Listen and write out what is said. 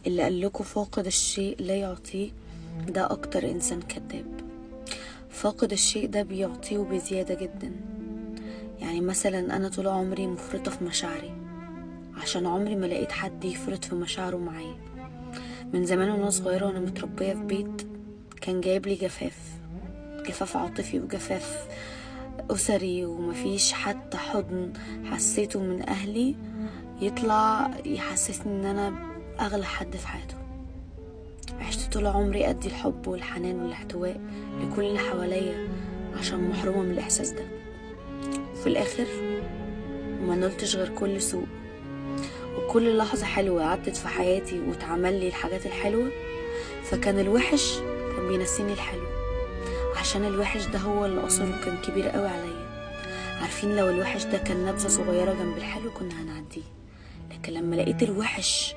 اللي قال لكم فاقد الشيء لا يعطيه ده اكتر انسان كذاب. فاقد الشيء ده بيعطيه بزيادة جدا. يعني مثلا انا طول عمري مفرطة في مشاعري، عشان عمري ما لقيت حد يفرط في مشاعره معايا. من زمان وانا صغيرة وانا متربية في بيت كان جايب لي جفاف، جفاف عاطفي وجفاف أسري، ومفيش حتى حضن حسيته من أهلي يطلع يحسسني إن أنا أغلى حد في حياته. عشت طول عمري أدي الحب والحنان والاحتواء لكل اللي حواليا عشان محرومة من الإحساس ده. وفي الآخر ما نلتش غير كل سوء، وكل لحظة حلوة عدت في حياتي واتعمل لي الحاجات الحلوة، فكان الوحش كان بينسيني الحلو، عشان الوحش ده هو اللي أثره كان كبير قوي عليا. عارفين لو الوحش ده كان نبذة صغيرة جنب الحلو كنا هنعديه، لكن لما لقيت الوحش